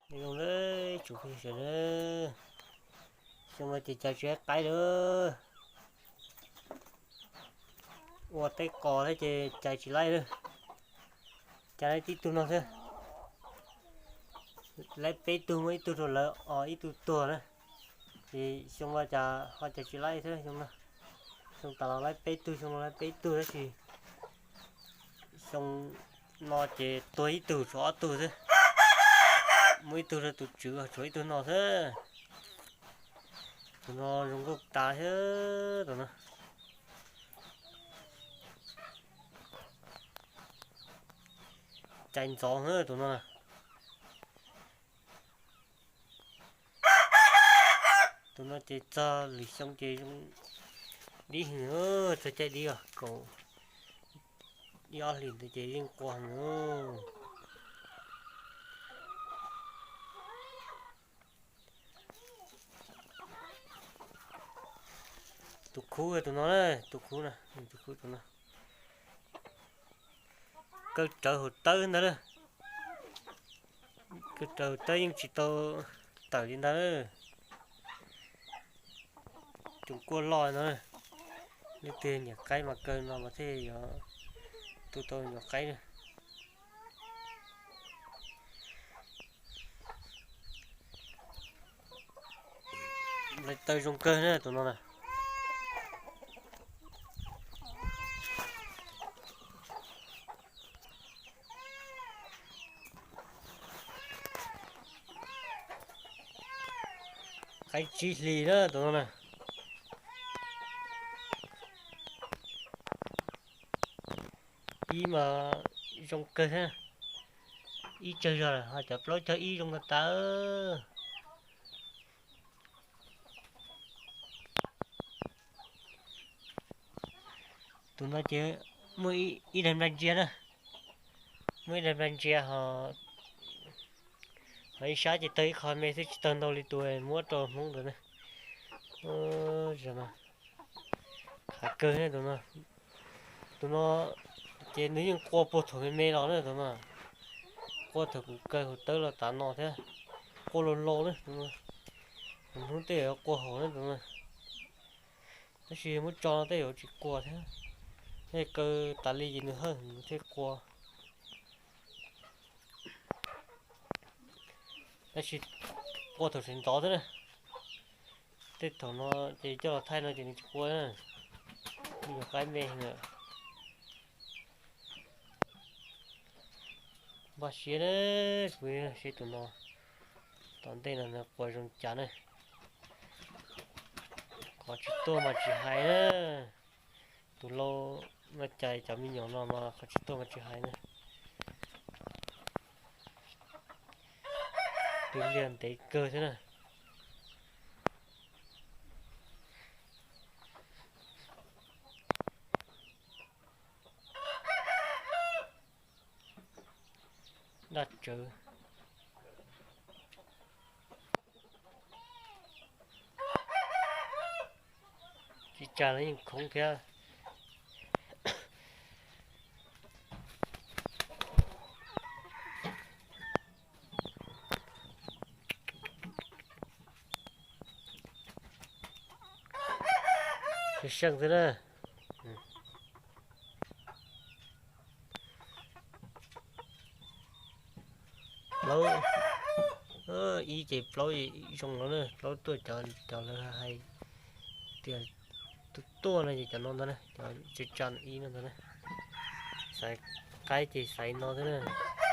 Nyob zoo tsoom phooj ywg sawv daws, xyoo no ces cais tsis laib qaib lawm. Ua teb qos thiab ces cais tsis laib lawm. Cais laib tib tug no xwb. Laib peb tug, muaj ib tug rau lawv os, ib tug tuag na. Ces xyoo no cas ho cais tsis laib thiab xyoo no. Xyoo tas los laib peb tug, xyoo no laib peb tug tab sis xyoo no ces tuag ib tug tshuav ob tug xwb. Muaj ib tug rau tus tswv, tshuav ib tug no xwb. Tus no zoo nkauj tas thiab tus no. Cais ntxov na tus no. Tus no ces txog lwm xyoo ces zoo dib heev, txog caij dib os, kaum ib ob hlis ntawd ces yeej qua heev. Tus khub tus no, tus khub no, tus khub tus no. Kaw rawv hauv tawb ntag lawm. Kaw rawv hauv tawb yeej tsis tau tawm li ntag. Tus kuaj loj no, leej twg nyiam qaib mas kaw no mas thiaj yuav tu tau nyuam qaib na. Lawv taw zoo kawg na tus no na. Qaib tsib hlis na tus no na. Ib mas zoo kawg thiab. Ib tsawg zog lawm ho cov plaub caug ib zoo tag tag. Tus no ces muaj ib daim nplai ntsia na. Muaj ib daim nplai ntsia ho, ho ib sab ces tawg ib qho me xwb, tsis tawg ntau li tus muab rau Hmoob ntawd na. Tus no khav kawg tus no. Tus no ces nws yeej qua puag thaum me me los na tus no. Qua thaum kuv kaw hauv tawb los tav no thiab. Qua laus laus na tus no. Hnub tej yuav qua haum na tus no. Tab sis muab tso no tej yuav tsis qua thiab. Tej kaw tas li ces nws hawj nws thiaj qua. Tab sis qua thaum sawv ntxov xwb na. Tej thaum no ces coj los thaij no ces nws tsis qua na. Nws yuav qaib me heev lawm. Npaj siab na, kuv seb tus no tom ntej no nws qua zoo cas na. Qhov tsis tuaj mas tsis hais na. Tus lau no cais cov me nyuam no mas qhov tsis tuaj mas tsis hais na. Tus liag ntev kawg thiab na. Daj tsawv. Tsis tsa los yeej khoov thiab. Seej xwb na. Plaub, ib ces plaub zoo no na, plaub tuaj cov, cov lawv hais tias tuaj no ces cov no ntag na, cov tsa tsa ib no ntag na. Xaiv qaib ces xaiv no xwb na.